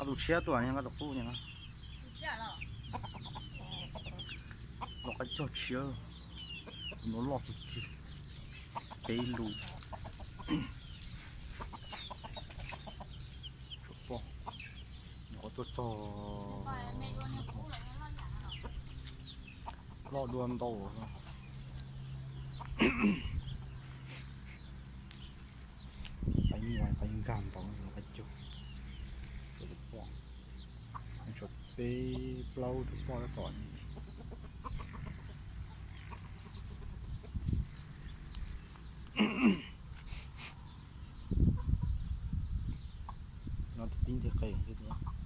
Ob tug tshiab tuaj, nqa tus qub no. Loj qaib cog tshiab, tus no loj tiag tiag, peb lus. Tshuav poj, nyuam qhuav tuaj txog, loj dua ntau. Qaib muag qaib nkag ntau, qaib cog. Tshuav tus poj, tshuav peb plaub tus poj tab tom. No tus pib nteg qe thiab.